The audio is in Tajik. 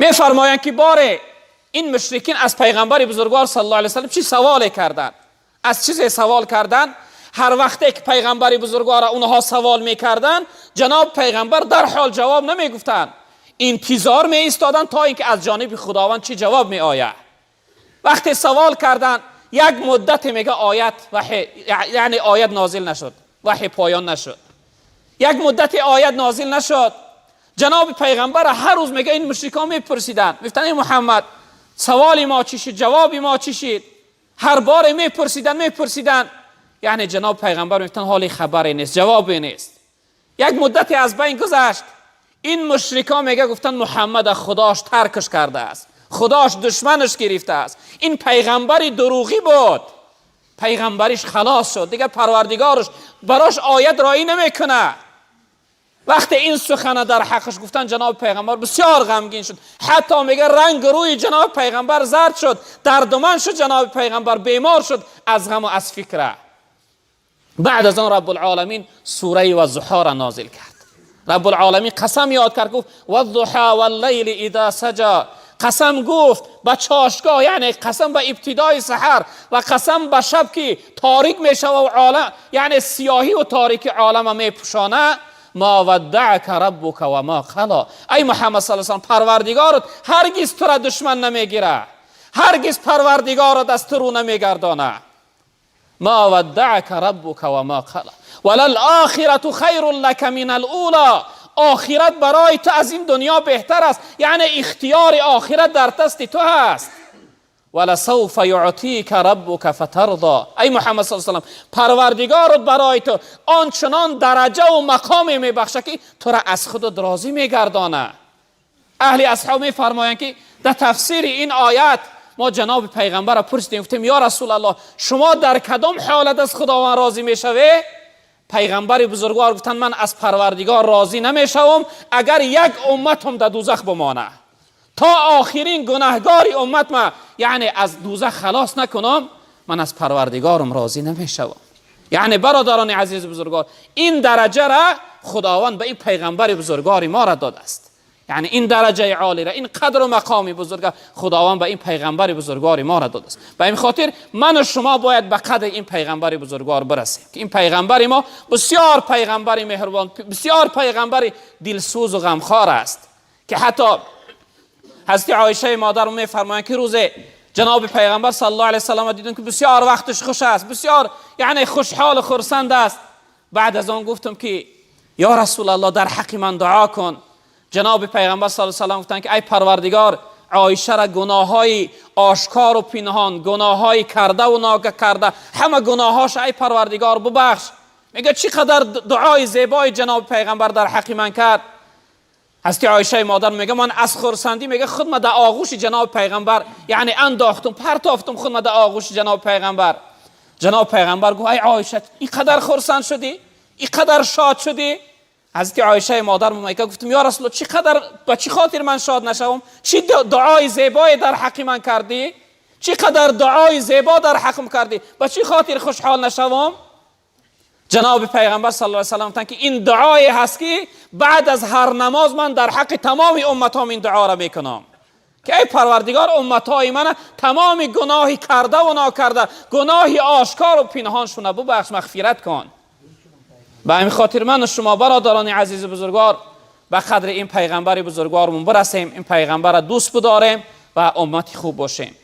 Мефармоянд, ки боре ин мушрикин аз пайғамбари бузургвор саллаллоҳу алайҳи васаллам чӣ саволе карданд, аз чизе савол карданд. Ҳар вақте ки пайғамбари бузургворро онҳо савол мекарданд, ҷаноб пайғамбар дарҳол ҷавоб намегуфтанд, интизор меистоданд, то ин ки аз ҷониби худованд чӣ ҷавоб меояд. Вақте савол карданд, як муддате, мега, оят ваҳй, яъне оят нозил нашуд, ваҳй поён нашуд. Як муддате оят нозил нашуд. Ҷаноби пайғамбар ҳар рӯз, мега, ин мушрикон мепурсиданд, мегуфтанд: «Эй Муҳаммад, саволи мо чӣ шуд? Ҷавоби мо чӣ шуд?» Ҳар боре мепурсиданд, мепурсиданд, яъне ҷаноб пайғамбар мегуфтанд: «Ҳоли хабаре нест, ҷавобе нест». Як муддате аз байн гузашт. Ин мушрикон, мега, гуфтанд: «Муҳаммад худош таркаш кардааст, худош душманаш гирифтааст, ин пайғамбари дурӯғӣ буд, пайғамбариш халос шуд, дигар парвардигораш барош оят роӣ намекунад». Вақте ин сухана дар ҳаққаш гуфтан, ҷаноби пайғамбар бисёр ғамгин шуд. Ҳатто, мега, ранг рӯи ҷаноби пайғамбар зард шуд, дардуманд шуд, ҷаноби пайғамбар бемор шуд аз ғаму аз фикра. Баъд аз он Раббулоламин сураи Ваззуҳоро нозил кард. Раббулоламин қасам ёд кард, гуфт: «Ваззуҳа валлайли иза саҷа». Қасам гуфт ба чошгоҳ, яъне қасам ба ибтидои саҳар, ва қасам ба шаб, ки торик мешава ва олам, яъне сиёҳӣ ва торики олама мепӯшона. «Ма ваддаъака раббука ва ма қала». Ай Муҳаммад саллаллоҳу алайҳи васаллам, парвардигорат ҳаргиз тура душман намегира, ҳаргиз парвардигорат аз ту рӯ намегардона. «Ма ваддаъака раббука ва ма қала валалохирату хайрун лака минал ула». Охират барои ту аз ин дунё беҳтар аст, яъне ихтиёри охират дар дасти ту ҳаст. «Валасауфа юътика раббука фатарда». Ай Муҳаммад саллаллоҳу алайҳи васаллам, парвардигорат барои ту ончунон дараҷа ва мақоме мебахшад, ки тура аз худат розӣ мегардона. Аҳли асҳоб мефармоянд, ки дар тафсири ин оят мо ҷаноби пайғамбарро пурсидем, гуфтем: «Ё Расулаллоҳ, шумо дар кадом ҳолат аз худованд розӣ мешавед?» Пайғамбари бузургвор гуфтанд: «Ман аз парвардигор розӣ намешавам, агар як умматам дар дузах бимонад. То охирин гунаҳгори уммат ма, яъне аз дузах халос накунам, ман аз парвардигорам розӣ намешавам». Яъне, бародарони азизи бузургвор, ин дараҷара худованд ба ин пайғамбари бузургвори моро додааст. Яъне ин дараҷаи олира, ин қадру мақоми бузурга худованд ба ин пайғамбари бузургвори моро додааст. Ба ин хотир ману шумо бояд ба қадри ин пайғамбари бузургвор бирасем, ки ин пайғамбари мо бисёр пайғамбари меҳрубон, бисёр пайғамбари дилсӯзу ғамхор аст, ки ҳатто ҳазрати Оишаи модар мефармоянд, ки рӯзе ҷаноби пайғамбар саллаллоҳу алайҳи васаллам дидем, ки бисёр вақташ хуш аст, бисёр, яъне, хушҳолу хурсанд аст. Баъд аз он гуфтам, ки ё Расулаллоҳ, дар ҳаққи ман дуо кун. Ҷаноби пайғамбар саллаллоҳу алайҳи васаллам гуфтанд, ки ай парвардигор, Оишара гуноҳҳои ошкору пинҳон, гуноҳҳои кардаву нокарда, ҳама гуноҳҳоша, ай парвардигор, бубахш. Мега, чӣ қадар дуои зебои ҷаноби пайғамбар дар ҳаққи ман кард. Ҳазрати Оишаи модар мега, ман аз хурсандӣ, мега, худма дар оғӯши ҷаноби пайғамбар, яъне, андохтум, партофтум худма дар оғӯши ҷаноби пайғамбар. Ҷаноби пайғамбар гуфт: «Ай Оиша, ин қадар хурсанд шудӣ, ин қадар шод шудӣ?» Ҳазрати Оишаи модар мега, гуфтум: «Ё Расулулло, чӣ қадар, ба чӣ хотир ман шод нашавам? Чӣ дуои зебое дар ҳаққи ман кардӣ? Чӣ қадар дуои зебо дар ҳаққам кардӣ? Ба чӣ хотир хушҳол нашавам?» Ҷаноби пайғамбар саллаллоҳу алайҳи васаллам гуфтанд, ки ин дуое ҳаст, ки баъд аз ҳар намоз ман дар ҳаққи тамоми умматҳом ин дуоро мекунам, ки эй парвардигор, умматҳои мана тамоми гуноҳи кардаву нокарда, гуноҳи ошкору пинҳоншуна бубахш, мағфират кун. Ба ҳамин хотир ману шумо, бародарони азизу бузургвор, ба қадри ин пайғамбари бузургвормон бирасем, ин пайғамбарро дӯст бидорем ва уммати хуб бошем.